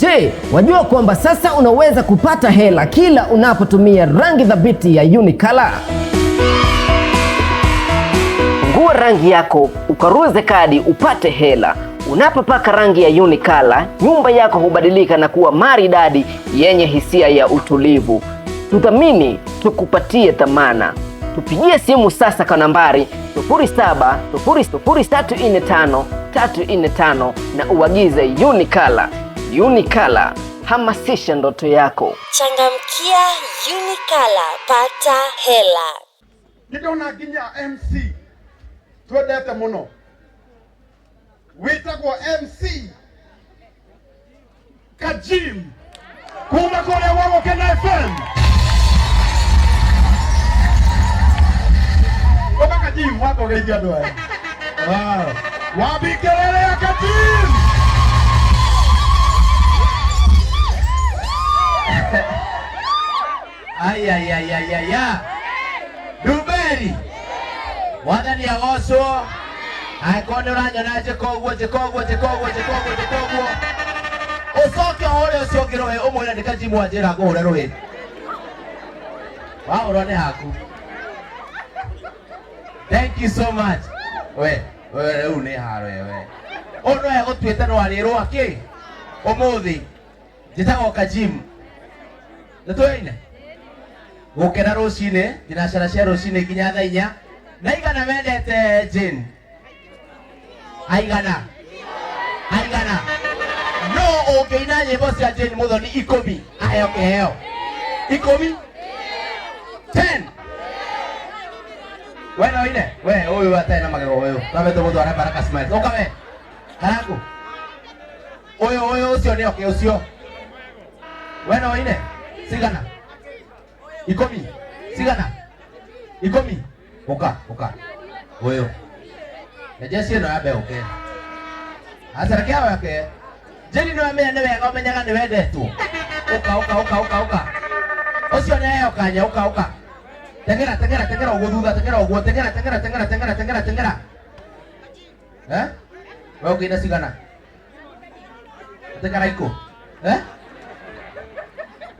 Je, wajua kwamba sasa unaweza kupata hela kila unapotumia rangi thabiti ya Unicolor? Fungua rangi yako, ukaruze kadi upate hela. Unapopaka rangi ya Unicolor, nyumba yako hubadilika na kuwa maridadi yenye hisia ya utulivu. Tuthamini, tukupatie thamana. Tupigie simu sasa kwa nambari 0700345345 na uagize Unicolor. Unicolor, hamasisha ndoto yako. Changamkia Unicolor, pata hela. Nĩndona nginya MC twendete mũno wĩtagwo MC Kajim kuma kũrĩa gwa Gũkena FM. Ũka Kajim wakũgeithia andũ aya. Wow. Wapi kelele ya Kajim? Ai, ai, ai, ai, ai, ai. Ndumeri Mwathani agocwo. Angĩkorwo nĩ ũranyona njĩka ũguo, njĩka ũguo, njĩka ũguo, njĩka ũguo, njĩka ũguo, ũcoke ũhũre ũcio ũngĩ rũhĩ, ũmwĩre nĩ Kajimu wanjĩra ngũhũre rũhĩ. Wahũrwo nĩ haku. Thank you so much. We rĩu nĩ haro we. Ũyũ no egũtuĩte no arĩrwo akĩ ũmũthĩ. Njĩtagwo Kajimu. Nĩ tũyaine? Gũkena rũcinĩ thinacara cia rũcinĩ nginya thaa 4. Na aigana mendete Jane? Aigana? Aigana? No ũngĩina nyĩmbo cia Jane Muthoni 10 aheo kĩheo. 10? 10. We no ine? We ũyũ atarĩ na magego ũyũ. Twambe tũmũtware Baraka Smiles. Ũka we. Karangu. Ũyũ ũyũ ũcio nĩ oke ũcio. We no ine? Cigana? 10. Cigana? 10. Ũka, ũka. Ũyũ. Jeci ĩno yambe ũke. Aca reke yake. Jeni no amenya nĩ wega ũmenyaga nĩ wendetwo. Ũka, ũka, ũka, ũka, ũka. Ũcio nĩ aheo kanya, ũka, ũka. Tengera, tengera, tengera ũguo thutha, tengera ũguo, tengera, tengera, tengera, tengera, tengera, tengera. Eh? We ũngĩina cigana? Tengera ikũ. Eh?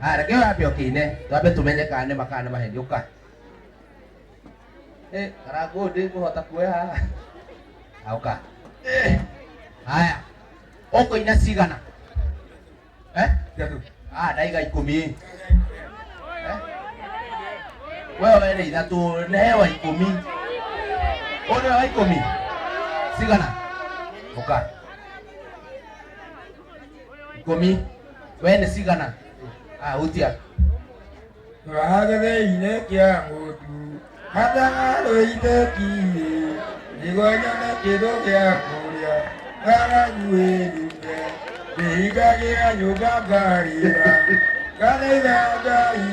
Ah, reke wambe ũkĩine, twambe tũmenye kana nĩ ma kana nĩ maheni, ũka. Eh, karangu ndĩkũhota kuoya haha. Auka. Eh. Haya. Ũkũina cigana? Eh? Ah, ndaiga 10. Eh? Wewe nĩ 3, nĩhewa 10. Ũyũ nĩwe wa 10. Cigana? Ũka. 10. We nĩ cigana? Ah, hutia. Twagĩthĩinĩ kĩa mũtu hatang'arũite kiĩ nĩguo nyone kĩndũ gĩa kũrĩa ng'aragu ĩnyume ndĩhingagĩra nyũmba ngarĩra ngathaitha Ngai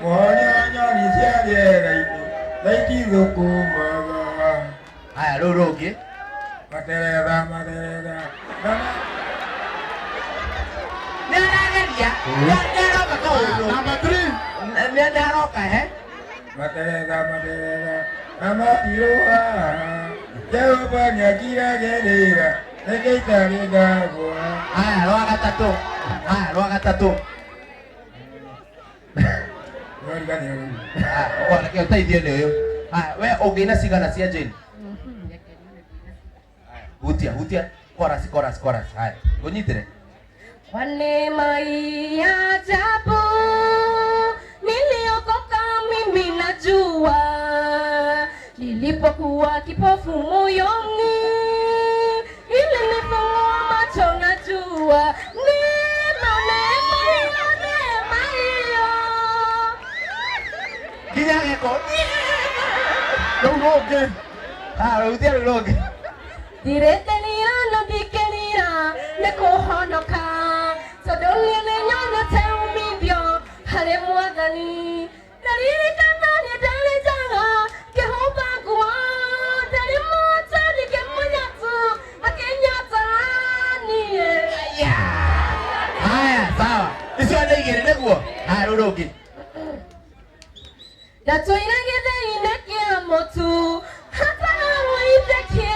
mũhonia wa nyoni cia rĩera-inĩ na itithũkũmaga. Haya, rũu rũngĩ. Matereba, matereba, mama. Nĩ arageria. Nĩ aroka kaũndũ. Number 3. Nĩ aroka he. Matereba, matereba, na matirũa. Jehova nĩangiragĩrĩra reke itarĩ ndagũa. Haya, rwa gatatũ. Haya, rwa gatatũ. Nĩwariganĩrwo rĩu. Haya, reke ũteithio nĩ ũyũ. Haya, we ũngĩina cigana cia Jane? Hutia, hutia. Chorus, chorus, chorus. Haya, ngũnyitĩre. Kwa neema hii ya ajabu niliokoka mimi najua, nilipokuwa kipofu moyoni ilinifungua macho najua, neema, neema hiyo, neema hiyo. Nginya gĩko. Rũu rũngĩ. Haya, rũhutia rũu rũngĩ. Ndireterera na ndikerira nĩ kũhonoka, tondũ niĩ nĩnyonete umithio harĩ Mwathani. Ndaririkana niĩ ndarĩ njaga ngĩhumba nguo, ndarĩ mũtari ngĩmũnyatu akĩnyata niĩ. Haya, sawa. Icio nĩ 2 nĩguo? Haya, rũu rũngĩ. Ndatũire gĩthĩinĩ kĩa mũtu hatarĩ kĩ,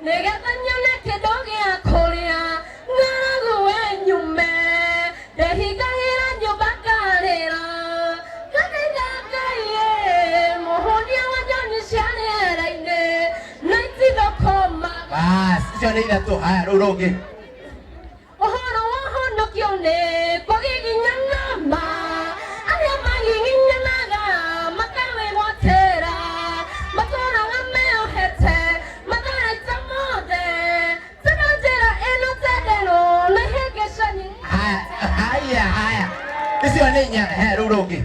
nĩgetha nyone kĩndũ gĩa kũrĩa ng'aragu ĩnyume. Icio nĩ ithatũ. Haya, rĩu rũngĩ. Ũhoro wa ũhonokio nĩ kũgiginyana ma arĩa magiginyanaga makawĩgwatĩra matũraga meohete matharaita mothe tondũ njĩra ĩno tenderũ nĩ hĩngĩca nyingĩ. Haya, haya, haya. Icio nĩ inya. He, rĩu rũngĩ.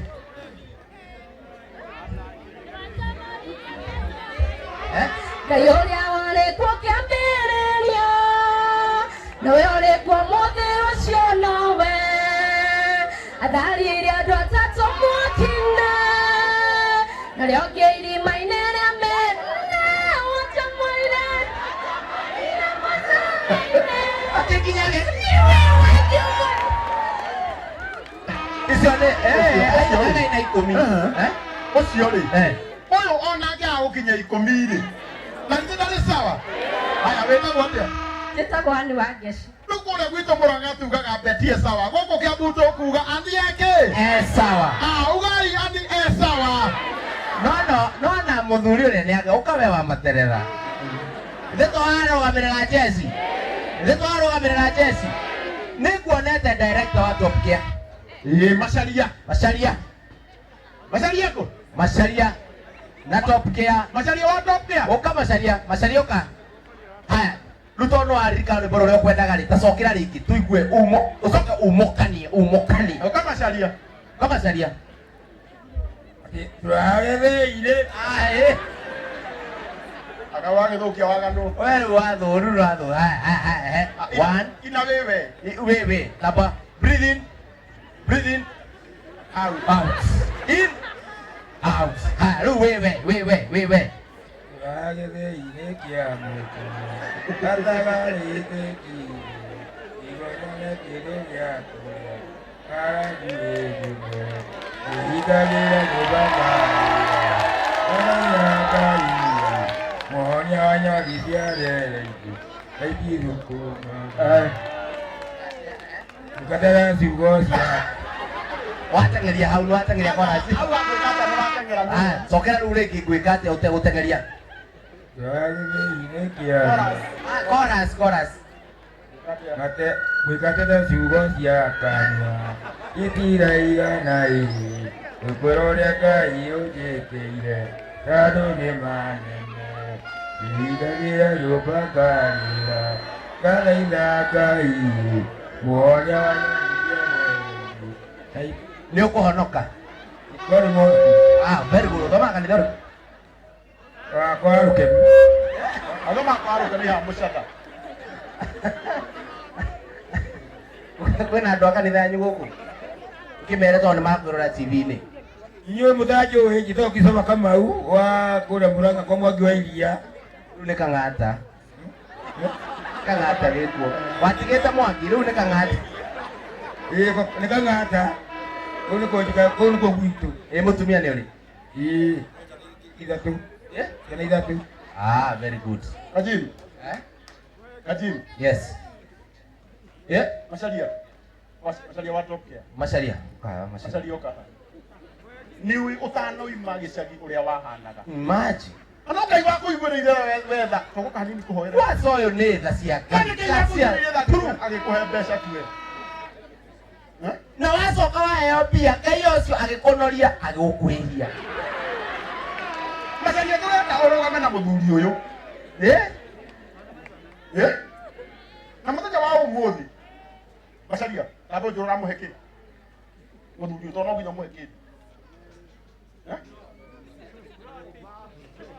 Eh? Ngai ũrĩa warĩ kuo kĩambĩrĩria nowe ũrĩ kuo mũthĩ ũcio nowe atharirie andũ atatũ mwaki-inĩ narĩo ũngĩ irima-inĩ rĩa mene ũcio mwĩrĩ. Akĩkinyage. Icio nĩ eh, aina ina ikũmi. Eh? Ũcio rĩ. Eh. Ũyũ ona angĩaga gũkinya ikũmi rĩ. Na githĩ ndarĩ sawa? Haya, wĩtagwo atĩa? Njĩtagwo Ann Wangeci. Rĩu kũrĩa gwitũ Mũrang'a tugaga Betty e sawa. Gũkũ Kĩambu tũkuga Ann eke. Eh, sawa. Ah, ugai Ann e sawa. No no no na mũthuri ũrĩa nĩ age ũka we wa materera. Ithe to warũgamĩrĩra jeci. Ithe to warũgamĩrĩra jeci. Nĩ nguonete director wa Top Gear. Ĩĩ, Macharia. Macharia. Macharia kũ? Macharia na Top Gear. Macharia wa Top Gear. Ũka Macharia, Macharia ũka. Haya, rĩu tondũ nĩ waririkana rwĩmbo rũrĩa ũkwendaga rĩ, ta cokera rĩngĩ tũigue umo, ũcoke umũkanie, umũkanie. Ũka Macharia. Ũka Macharia. Tũragetheire. Aĩ, Aka wagĩthũkia waganu. we rĩu wathũ, rĩu wathũ. Haya, haya, haya, one. Ina wewe. Wait, wait. Tapa. Breathe in. Breathe in. Out. Out. In. Out. Ha, rĩu wewe, wewe, wewe. Tũragetheire kĩa mũtũ. Gatagarĩte kĩndũ. Igonyone kĩndũ gĩa kũrĩa. Karangirĩte. Ĩhingagĩra nyũmba ngarĩra. Ona Ngai. Mũhonia wa nyothi cia rĩera-inĩ. Aithithũkũma. Ngũbatara ciugo cia Wateng'eria hau, nĩwateng'eria chorus. Hau wagwĩka atĩa nĩwateng'era mũno. Ah, cokera rĩu rĩngĩ ngwĩka atĩa ũtegũteng'eria. Tũragetheire kĩa Ah, chorus, chorus. Mate gwĩkatĩte ciugo cia kanua itiraigana ĩ ũkwĩra ũrĩa Ngai ũnjĩkĩire tondũ nĩ manene ihingagĩra nyũmba ngarĩra ngathaitha Ngai mũhonia wa nyothi Nĩ ũkũhonoka. Kwarĩ Ah, very good. Ũthomaga kanitha ũrĩkũ? wakwa rũkemi. Athoma kwa rũkemi ha mũcatha. Kwĩna andũ a kanitha yanyu gũkũ? Ũkĩmere tondũ nĩ makwĩrora TV-inĩ. Inyuĩ mũtanjũĩ njĩtagwo Kisoma Kamau wa kũrĩa Mũrang'a kwa Mwangi wa Iria. Rĩu nĩ Kang'ata. Kang'ata gĩkuo. Watigĩte Mwangi, rĩu nĩ Kang'ata. Ĩĩ nĩ Kang'ata. Kũu nĩkuo kũu nĩkuo gwitũ. Ĩ mũtumia nĩ ũrĩ? Ĩĩ ithatũ. Eh? Ciana ithatũ. Ah, very good. Kajim. Eh? Kajim. Yes. Yeah. Macharia. Macharia wa Top Gear. Macharia. Ah, Macharia. Macharia ũka. Nĩ ũĩ ũtanoima gĩcagi ũrĩa wahanaga. Imagine. Kana Ngai wakũiguĩrĩire wetha. Togoka hanini kũhoera. Kwanza ũyũ nĩ tha cia Ngai. Ngai wakũiguĩrĩire tha tu agĩkũhe mbeca tuwe. Na wacoka waheo mbia, Ngai ũcio agĩkũnoria, agĩgũkuhĩhia. Macharia tũrenda ũrũgame na mũthuri ũyũ. Eh? Eh? Na mũthenya wa ũmũthĩ. Macharia, namba ũnjũra ũramũhe kĩ? Mũthuri ũyũ tondũ no nginya ũmũhe kĩndũ.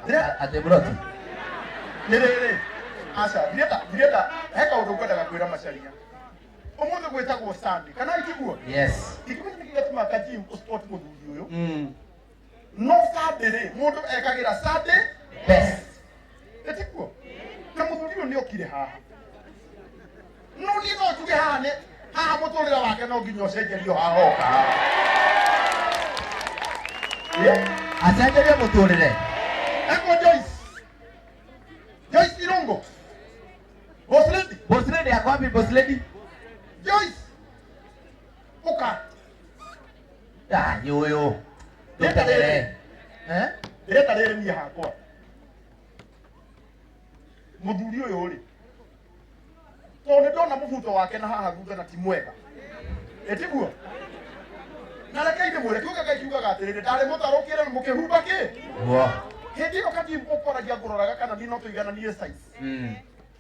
Eh? Atĩ broti. Nĩ rĩrĩ. Aca, ndirenda he kaũndũ ngwendaga kwĩra Macharia. Ũmũthĩ gwĩtagwo Sunday, kana itiguo? Yes. Ndingĩmenya nĩkĩ gĩatũmaga Kajim ũspot mũthuri ũyũ. Mm. No Sunday rĩ, mũndũ ekagĩra Sunday Best. ĩtiguo? Na mũthuri ũyũ nĩokire haha. No niĩ no njuge haha nĩ haha mũtũrĩre wake no nginya ũcenjerio haha oka haha. Acenjerie mũtũrĩre. Eko Joyce. Joyce Irungu. Boss lady. Boss lady ako wapi boss lady? Joyce. Ũka. Ah, nĩ ũyũ. Rĩta rĩrĩ. Tũteng'ere. Eh? Ndĩrenda rĩrĩ niĩ hakwa. Mũthuri ũyũ rĩ, Tondũ nĩ ndona mũbuto wake na haha thutha na ti mwega. Ĩtiguo? Na rekei ndĩmwĩre, kiugo kĩa Ngai kiugaga atĩrĩrĩ, ndarĩ mũtarũkĩre na mũkĩhumba kĩ? Guo. Hĩndĩ ĩyo Kajim ũkwaragia ngũroraga kana niĩ no tũigananie size.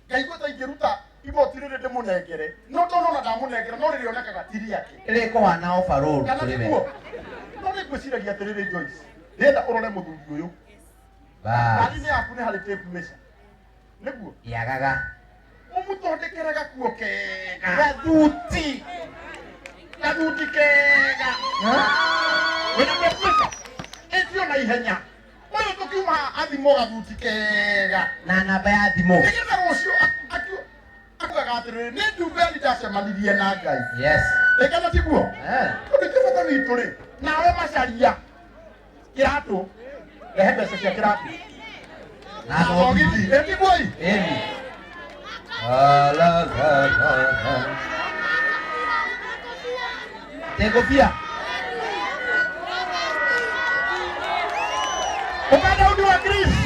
Ngaigua ta ingĩruta igoti rĩrĩ ndĩmũnengere, no tondũ ona ndamũnengera no rĩrĩonekaga ti rĩake. Rĩkũhana overall Kana kũrĩ we. tiguo? No nĩ ngwĩciragia atĩrĩrĩ Joyce, ndĩrenda ũrore mũthuri ũyũ. Bas. Ngari-inĩ yaku nĩ harĩ tape measure. Nĩguo? Yagaga. Ũmũthondekere gakuo kega. Gathuti. Gathuti kega. Wĩna tape measure? Ĩtio na ihenya. Ũyũ tũkiuma haha athimwo gathuti kega. Na namba ya thimũ. Nĩgetha rũciũ akugaga atĩrĩrĩ, nĩ Ndubeli ndacemanirie na Ngai. Yes. Ĩ kana tiguo? Eh. Tondũ ithuĩ bata witũ rĩ, nawe macaria kĩratũ, rehe mbeca cia kĩratũ. Na Na thogithi. Ĩ tiguo ĩ? Ĩni. La la la la la. Tengobia. Ũka Daudi wa Greece.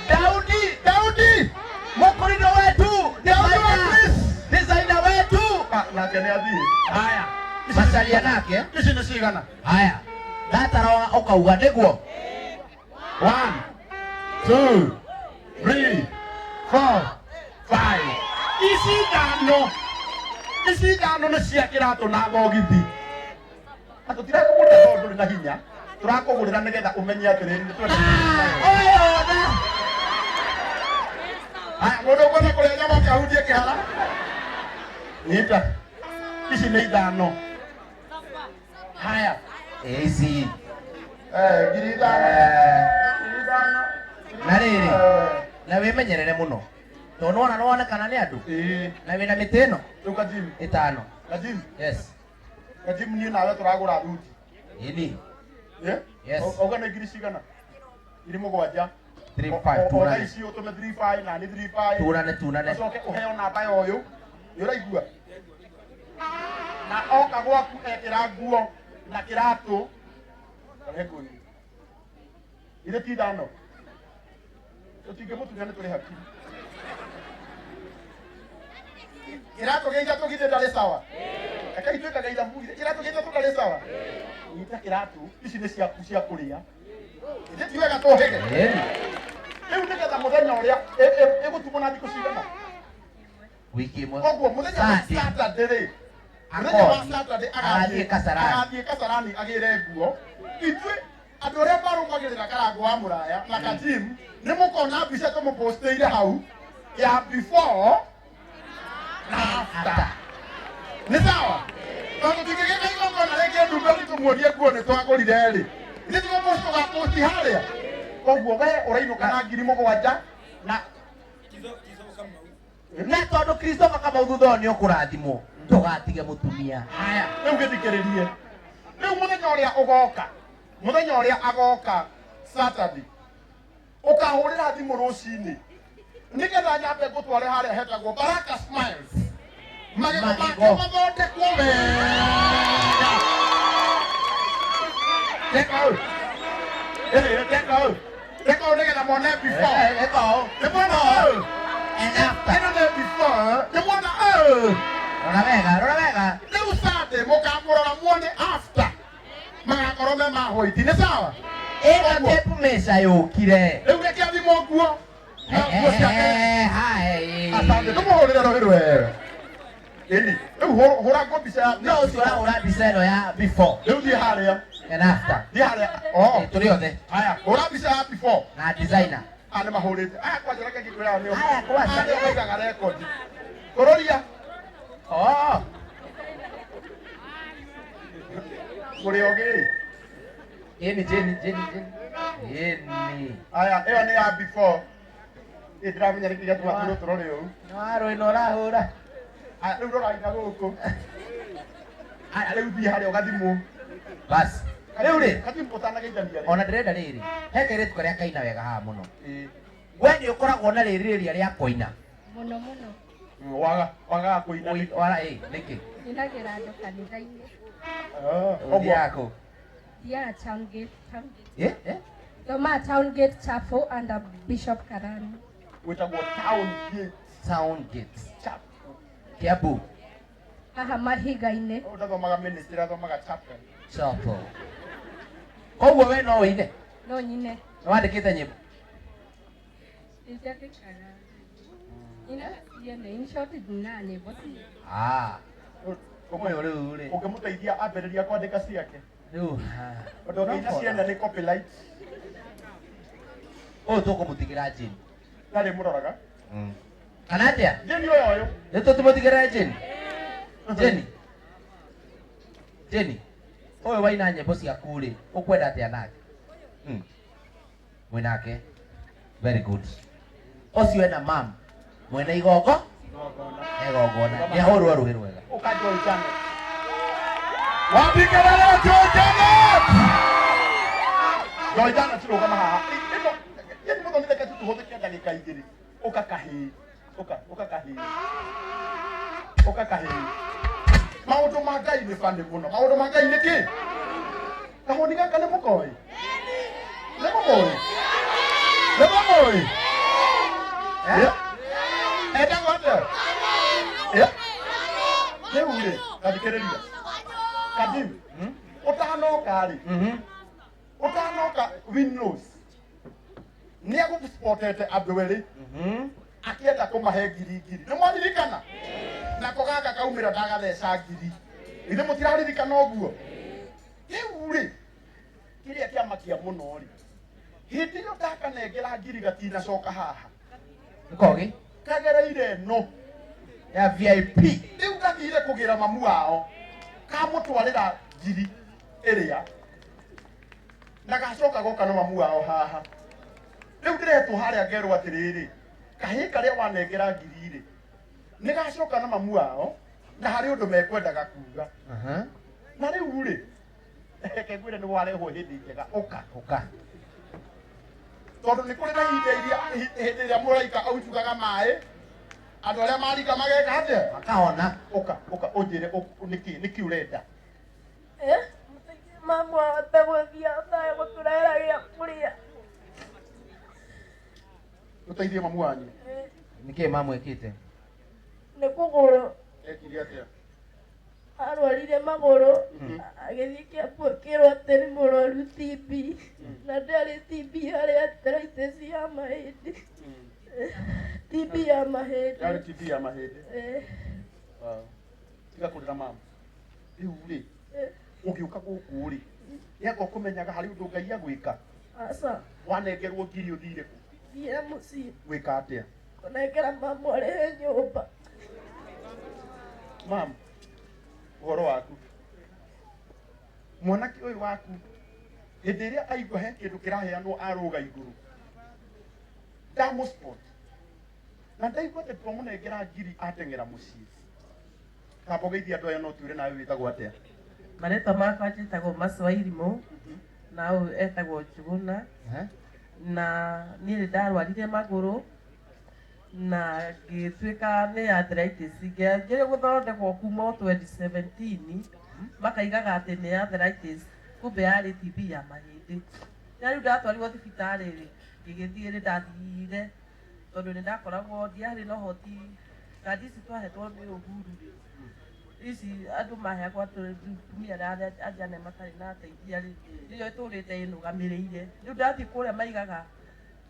Daudi. Daudi. Mũkũrinũ wetu. Daudi wa Designer. Greece. Designer wetu. Ah, nake nĩ athiĩ. Haya. Macaria nake. Ici nĩ cigana? Haya. Ndatara ũkauga nĩguo. 1, 2, 3, 4, 5. Ici ithano. Ici ithano nĩ cia kĩratũ na thogithi. Na tũtirakũgũrĩra tondũ ndũrĩ na hinya. Tũrakũgũrĩra nĩgetha ũmenye atĩrĩrĩ, nĩ twendete. Ũyũ na. Haya, mũndũ ũkwenda kũrĩa nyama oke ahunjie kĩhara. Nyita. Ici nĩ ithano. Haya. Ici. Ngiri ithano. Eh. Ngiri ithano. Na rĩrĩ. Na wĩmenyerere mũno. Tondũ nĩwona nĩwonekana nĩ andũ. Ĩĩ. Na wĩna mĩtĩ ĩno Rĩu Kajim. ĩtano. Kajim. Yes. Kajim niĩ nawe tũragũra thuti. Ĩni. Eh? Yes. Auga nĩ ngiri cigana? Ngiri mũgwanja. 3 5 O tunane. thaa ici ũtũme 3 5 na nĩ 3 5. Tunane tunane. Ũcoke ũheo namba ya ũyũ. Nĩ ũraigua? Na oka gwaku ekĩra nguo na kĩratũ. Rehe nguo igĩrĩ. Irĩ ti ithano. Tũtingĩmũtunya nĩ tũrĩ hakiri. Kĩratũ gĩa ithatũ githĩ ndarĩ sawa? Rekei twĩkage ithabu githĩ kĩratũ gĩa ithatũ ndarĩ sawa? Nyita kĩratũ, ici nĩ ciaku cia kũrĩa. Githĩ ti wega tũhĩge? Ĩni. Rĩu nĩgetha mũthenya ũrĩa ĩgũtumwo na thikũ cigana? Wiki ĩmwe. Koguo mũthenya wa Sunday. Saturday rĩ, mũthenya wa Akothi. Saturday Agathiĩ Kasarani. agathiĩ Kasarani agĩre nguo. Ithuĩ andũ arĩa marũmagĩrĩra Karangũ wa Mũraya na Kajim nĩ mũkona mbica tũmũpostĩire hau ya before na after. After. Nĩ sawa? Tondũ tũtingĩgĩka igongona rĩngĩ Ndubeli tũmuonie nguo nĩ twagũrire rĩ. Ithuĩ tũgũpost tũgaposti harĩa. Koguo we ũrainũka na ngiri mũgwanja na Na tondũ Christopher Kamau thutha ũyũ nĩ ũkũrathimwo. Ndũgatige mũtumia. Haya, rĩu gĩthikĩrĩrie. Rĩu mũthenya ũrĩa ũgoka, mũthenya ũrĩa agoka Saturday, ũkahũrĩra thimũ rũcinĩ nĩgetha nyambe ngũtware harĩa hetagwo Baraka Smiles. Magego make Magego. mathondekwo wega. Teka ũyũ. Ĩĩ, teka ũyũ. Teka ũyũ nĩgetha mone before. Ĩka ũũ. Nĩ mwona ũyũ? And after. Ĩno nĩ before. Nĩ mwona ũyũ? Rora wega, rora wega. Rĩu Sunday mũkamũrora muone after. Magakorwo me ma white. Nĩ sawa? Ĩno Koguo, tape measure yũkire. Rĩu reke athimwo nguo. Na nguo ciake. Hai. Asante. Tũmũhũrĩre rũhĩ rwega. Ĩni. Rĩu hũra nguo mbica ya. No ũcio ũrahũra mbica ĩno ya before Rĩu thiĩ harĩa. and after. Thiĩ harĩa. Oh. Tũrĩ othe. Haya, hũra mbica ya before. Na designer. Aya nĩ mahũrĩte. Aya kwanja reke ngĩkwĩraga nĩo. Aya kwanja. Aya nĩo maigaga rekondi. Kũrũria. Oh. Kũrĩ ogĩ. Ĩni jeni jeni jeni. Ĩni. Aya, ĩyo nĩ ya before. Ĩ ndĩramenya nĩkĩ gĩatũma tũrwo tũrore ũũ. Nĩ warũ ĩno ũrahũra. Aya, rĩu rorai na gũkũ. Aya, rĩu thiĩ harĩa ũgathimwo. Bas. Rĩu rĩ, Kathimwo ũtanageithania rĩ. ona ndĩrenda rĩrĩ. He kairĩtu karĩa kaina wega haha mũno. Ĩ. We nĩ ũkoragwo na rĩrirĩria rĩa kũina. Mũno mũno. Waga, wagaga kũina. Wara ĩ, nĩkĩ? Inagĩra andũ kanitha-inĩ. Ah, Ũthiaga kũ? Thiaga Town Gate, Town Gate. Eh, eh? Thoma Town Gate Chapel under Bishop Karani. Wĩtagwo Town Gate Town Gate. Chapel. Kiambu. Haha mahiga-inĩ. Ũyũ ndathomaga ministry, athomaga chapel. Chapel. Koguo we no ũine? No nyine. Nĩ wandĩkĩte nyĩmbo? Nĩnjandĩkaga. Nyinaga ciene, in short nyinaga nyĩmbo ciene. Ah. Ũyũ rĩu rĩ. Ũngĩmũteithia ambĩrĩria kwandĩka ciake. Rĩu. Tondũ ũngĩina ciene nĩ copyright. Ũyũ tũkũmũtigĩra Jane. Ndarĩ mũroraga. Kana atĩa? Jane ũyũ ũyũ. Nĩ tũtimũtigĩre Jane. Jane. Jane. Ũyũ waina nyĩmbo ciaku rĩ, ũkwenda atĩa nake? Mwĩ nake. Very good. Ũcio ena mam. Mwene igongo? Igongona. Nĩ ahũrwo rũhĩ rwega. Ũka Joy Janet. Wapi kelele Joy Janet? Joy Janet rũgama haha. Ĩno, yani mũthoni reke tu tũhũthĩke ndagĩka igĩrĩ. Ũka kahĩĩ. Ũka, ũka kahĩĩ. Ũka kahĩĩ. Maũndũ ma Ngai nĩ bani mũno. Maũndũ ma Ngai nĩ kĩ? Kahũni gaka nĩ mũkoĩ? Nĩ mũkoĩ? Nĩ mũkoĩ? Eh? Etagwo atĩa? Eh? Rĩu rĩ, tathikĩrĩria. Kadim, ũtanoka rĩ, ũtanoka Winlows, nĩ agũspotete andũ erĩ akĩenda kũmahe ngiri ngiri. Nĩ mwaririkana? Nako gaka kaumĩra ndagatheca ngiri. Ithe mũtiraririkana ũguo? Rĩu rĩ, kĩrĩa kĩamakia mũno rĩ, hĩndĩ ĩyo ndakanengera ngiri gatinacoka haha. Nĩkogi? Kagereire ĩno. Ya VIP. Rĩu gathire kũgĩra mamu wao. Kamũtwarĩra ngiri ĩrĩa. Na gacoka goka na mamu wao haha. Rĩu ndĩretwo harĩa ngerwo atĩrĩrĩ, kahĩĩ karĩa wanengera ngiri rĩ, nĩ gacoka na mamu wao, na harĩ ũndũ mekwendaga kuga. Na rĩu rĩ, reke ngwĩre nĩ warehwo hĩndĩ njega, ũka. Ũka. Tondũ nĩ kũrĩ na ihinda iria, hĩndĩ ĩrĩa mũraika aunjugaga maĩ, andũ arĩa marika mageka atĩa? Makahona. Ũka, ũka, ũnjĩre, nĩkĩ, nĩkĩ ũrenda? Mamu ahote gũthiĩ ahotage gũtũrehera gĩa kũrĩa. Ũteithie mamu wanyu. Nĩkĩ mamu ekĩte? Nĩ kũgũrũ. Ekire atĩa? Arwarire magũrũ, agĩthiĩ Kiambu akĩrwo atĩ nĩ mũrwaru TB. Na ndarĩ TB, yarĩ arthritis ya mahĩndĩ. TB ya mahĩndĩ. Yarĩ TB ya mahĩndĩ. Tiga kũrĩra mamu. Rĩu rĩ, ũgĩũka gũkũ rĩ, nĩanga ũkũmenyaga harĩ ũndũ Ngai agwĩka? Aca. Wanengerwo ngiri ũthire kũ? Thire mũciĩ. Gwĩka atĩa? Kũnengera mamu arĩhe nyũmba. Mamu, ũhoro waku. Mwanake ũyũ waku, hĩndĩ ĩrĩa aigua he kĩndũ kĩraheanwo arũga igũrũ. Ndamũ-spot. Na ndaigua atĩ twamũnengera ngiri ateng'era mũciĩ. Tamba ũgeithie andũ aya no twĩre nawe wĩtagwo atĩa? Marĩtwa makwa njĩtagwo Maswairimũ, na ũyũ etagwo Njuguna. Na niĩ nĩ ndarwarire magũrũ na ngĩtuĩka nĩ arthritis. Ngĩanjĩrĩria gũthondekwo kuma o 2017, makaigaga atĩ nĩ arthritis, kumbe yarĩ TB ya mahĩndĩ. Na rĩu ndatwarirwo thibitarĩ rĩ, ngĩgĩthiĩ nĩ ndathire tondũ nĩ ndakoragwo ndiarĩ na ũhoti. Kandi ici twahetwo nĩ Uhuru rĩ, ici andũ maheagwo atumia arĩa anjane matarĩ na ateithia rĩ, nĩyo ĩtũrĩte ĩnũgamĩrĩire. Rĩu ndathiĩ kũrĩa maigaga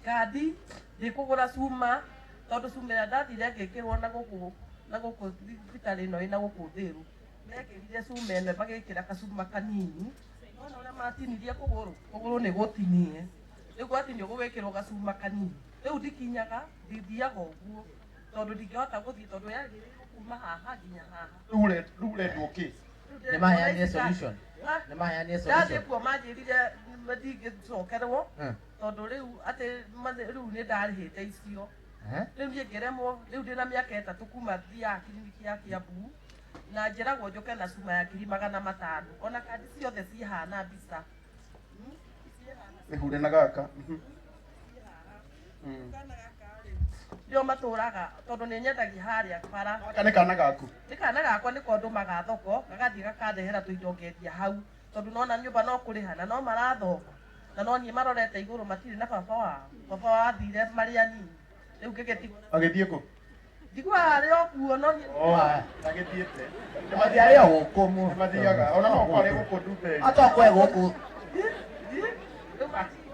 kandi ndikũgũra cuma, tondũ cuma ĩrĩa ndathire ngĩkĩrwo na gũkũ, na gũkũ thibitarĩ ĩno ĩna gũkũ Thĩrũ, mekĩrire cuma ĩno magĩkĩra kacuma kanini. Wona ũrĩa matinirie kũgũrũ, kũgũrũ nĩ gũtinie. Rĩu gwatinio gũgĩkĩrwo gacuma kanini. Rĩu ndikinyaga, ndithiaga ũguo, tondũ ndingĩhota gũthiĩ, tondũ yagĩrĩirwo kuma haha nginya haha. Rĩu ũrendwo kĩ? Nĩ maheanire solution. Nĩ maheanire Ndathiĩ solution. kuo manjĩrire ndingĩcokerwo, tondũ rĩu atĩ rĩu nĩ ndarĩhĩte icio. Rĩu niĩ ngĩremwo, rĩu ndĩna mĩaka 3 kuma thiaga kiriniki ya Kiambu, na njĩragwo njũke na cuma ya ngiri magana matano. Ona kandi ciothe cihana mbica. Ĩhure na gaka. Nĩo matũraga tondũ nĩ nyendagia harĩa bara. Gaka nĩ kana gaku? Nĩ kana gakwa nĩko ndũmaga thoko, gagathiĩ gakandehera tũindo ngendia hau. Tondũ nona nyũmba no kũrĩha na no marathoma. Na no niĩ marorete igũrũ matirĩ na baba wao. Baba wao athire marĩ anini. Rĩu ngĩgĩtigwo. Agĩthiĩ kũ? Njiguaga arĩ o kuo no niĩ Ndagĩthiĩte. Mathiĩ arĩ o gũkũ mu. Mathiaga. Ona no korwo arĩ gũkũ Ndumberi. Atokwe gũkũ.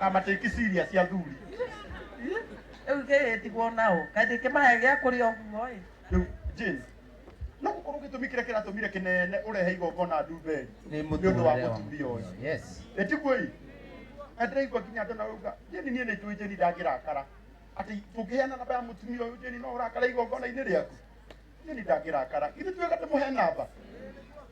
Amatĩki serious athuri. Rĩu ngĩgĩtigwo nao. Kaĩ ndĩkĩmahe gĩa kũrĩa ũguo ĩ. Rĩu Jane, no gũkorwo gĩtũmi kĩrĩa kĩratũmire kĩnene ũrehe igongona Ndumberi Nĩ nĩ ũndũ wa mũtũrĩre wa mũtumia ũyũ. Yes. Ĩtiguo ĩ? Na ndĩraigua nginya andũ marauga Jane niĩ nĩ njũĩ Jane ndangĩrakara. Atĩ tũngĩheana namba ya mũtumia ũyũ Jane no ũrakara igongona-inĩ rĩaku. Jane ndangĩrakara. Githĩ tuwega tũmũhe namba?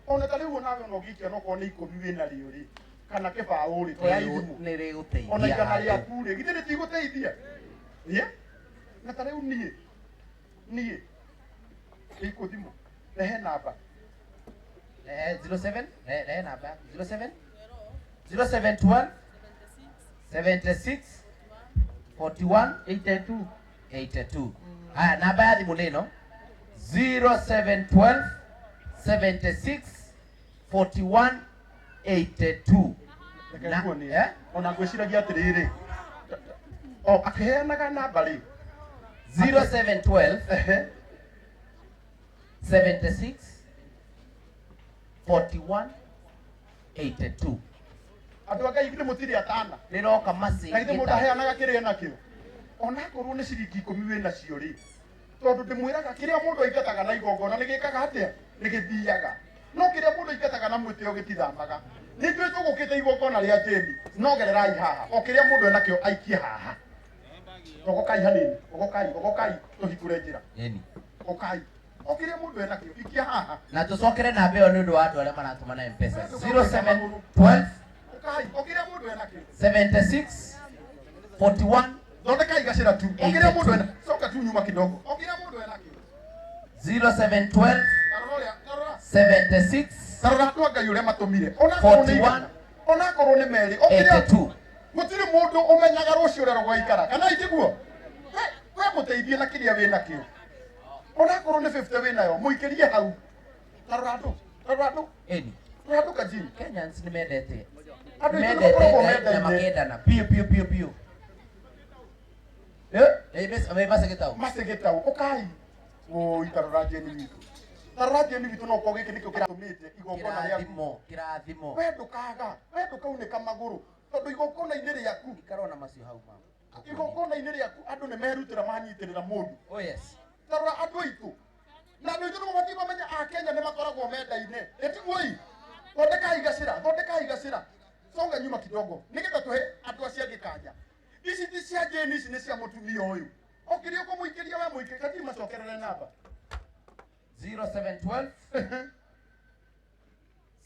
Ona ta rĩu onawe ona ũngĩikia no korwo nĩ ikũmi wĩna rĩo rĩ kana kĩbaũ rĩ toya ithimũ. Nĩ rĩgũteithia. Ona igana rĩaku rĩ githĩ rĩtigũteithia? Ĩĩ? Na ta rĩu niĩ niĩ ĩkũ thimũ rehe namba. 07 rehe namba 07 0712 76 41 82. 82. Haya, namba ya thimũ nĩ ĩno 0712 76 41 82. Reke Na- nguonie. eh? Ona ngwĩciragia atĩrĩrĩ o akĩheanaga namba rĩ 0712 ehe 76 41 82. Andũ a Ngai githĩ mũtirĩ atana Rĩroka na githĩ mũndũ macĩ aheanaga kĩrĩa enakĩo onakorwo nĩ ciringi ikũmi wĩ nacio rĩ tondũ ndĩmwĩraga kĩrĩa mũndũ aingataga na igongona nĩ gĩkaga atĩa nĩ gĩthiaga no kĩrĩa mũndũ aingataga na mwĩtĩo gĩtithamaga nĩ ithuĩ tũgũkĩte igongona rĩa Jane no gererai haha o kĩrĩa mũndũ enakĩo aikie haha ogokai hanini ogokai ogokai tũhingũre njĩra okai o kĩrĩa mũndũ enakĩo ikia haha na tũcokere namba ĩyo nĩ ũndũ wa andũ arĩa maratũma na M-Pesa 0712 okai o kĩrĩa mũndũ enakĩo 76 41 thondekai gacĩra tu o kĩrĩa mũndũ ena coka tu nyuma kidogo o kĩrĩa mũndũ enakĩo 0712 tarora ũrĩa tarora 76 tarora andũ a Ngai ũrĩa matũmire onakorwo nĩ 41 igana onakorwo nĩ merĩ o kĩrĩa 82. Gũtirĩ mũndũ ũmenyaga rũciũ ũrĩa rũgaikara kana itiguo we mũteithie na kĩrĩa wĩ nakĩo onakorwo nĩ 50 wĩ nayo mũikĩrie hau tarora andũ tarora andũ Ĩni tarora andũ kajini Kenyans nĩ mendete andũ aitũ nĩ mendete makoragwo na mendaine makendana biũ biũ biũ biũ. Eh, macegĩtau macegĩtau ũkai woi tarora Jane witũ tarora Jane witũ no korwo gĩkĩ nĩkĩo kĩratũmĩte igongona rĩaku kĩrathimo kĩrathimo we ndũkaga we ndũkaunĩka magũrũ tondũ igongona-inĩ rĩaku ikara ona macio hau mama igongona-inĩ rĩaku andũ nĩ merutĩra manyitĩrĩra mũndũ Oh yes. Tarora andũ aitũ na andũ aitũ nĩmo matige mamenya a Kenya nĩ makoragwo mendaine ĩtiguo ĩ thondekai gacĩra thondekai gacĩra songa nyuma kidogo nĩgetha tũhe andũ acio angĩ kanya ici ti cia Jane ici nĩ cia mũtumia ũyũ o kĩrĩa ũkũmũikĩria we mũikĩrie katirĩ macokerere namba 0712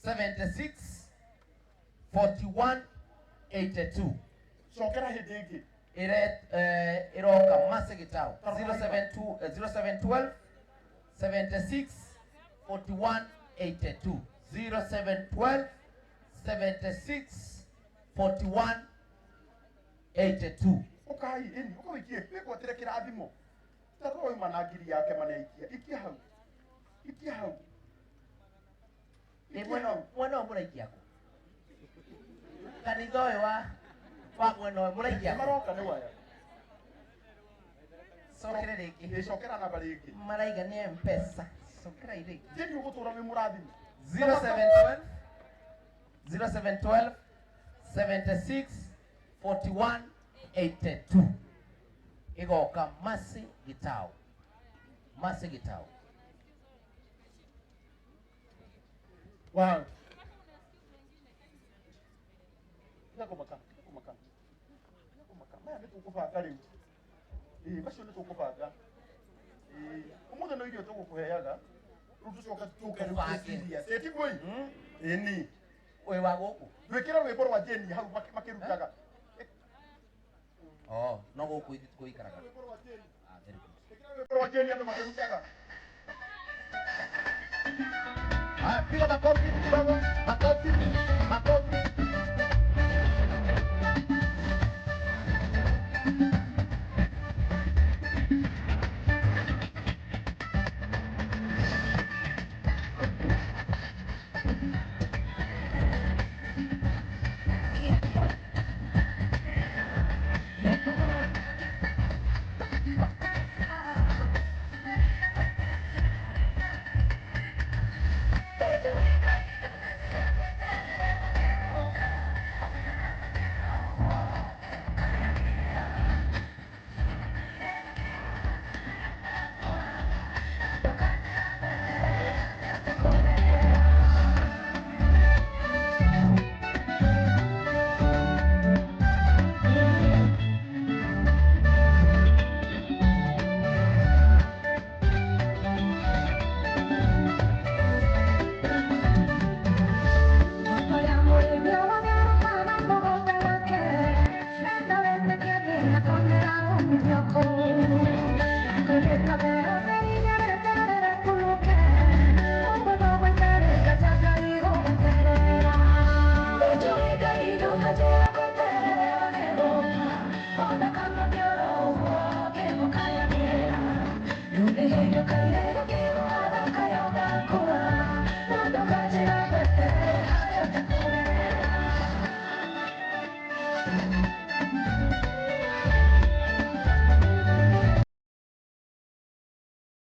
76 41 82. Cokera hĩndĩ ĩngĩ Ire iroka macegĩtau 072 0712 76 41 82 0712 76 41 82. Ũkai ĩni ũkawĩikie wĩgwatĩre kĩrathimo tarora ũyũ mana ngiri yake maneikia ikia hau ikia hau Ĩ mwena mwena ũyũ mũraikia kũ kanitha ũyũ wa wa mwena ũyũ mũraikia kũ maroka nĩ waya cokere rĩngĩ ĩcokera namba rĩngĩ maraiga nĩ M-Pesa cokera rĩngĩ Jane ũgũtũra wĩ mũrathime 0712 0712 76 41 82 igoka Mercy Gitau Mercy Gitau. Wow. Tiga kũmaka, tiga kũmaka. Tiga kũmaka. Maya nĩ tũkũbanga rĩu. Ĩĩ, macio nĩ tũkũbanga. Ĩĩ, ũmũthĩ no irio tũgũkũheaga. Rĩu tũcoke tũke rĩu Tũbange. tũ serious. Ĩ tiguo ĩ? Ĩni. Ũyũ wa gũkũ Twĩkĩre rwĩmbo rwa Jane hau makĩrutaga. Oh, no gũkũ ithuĩ tũikaraga. Rwĩmbo rwa Jane. Ah, very good. Ĩkĩra rwĩmbo rwa Jane andũ makĩrutaga. Haya, piga makofi kidogo, makofi, makofi.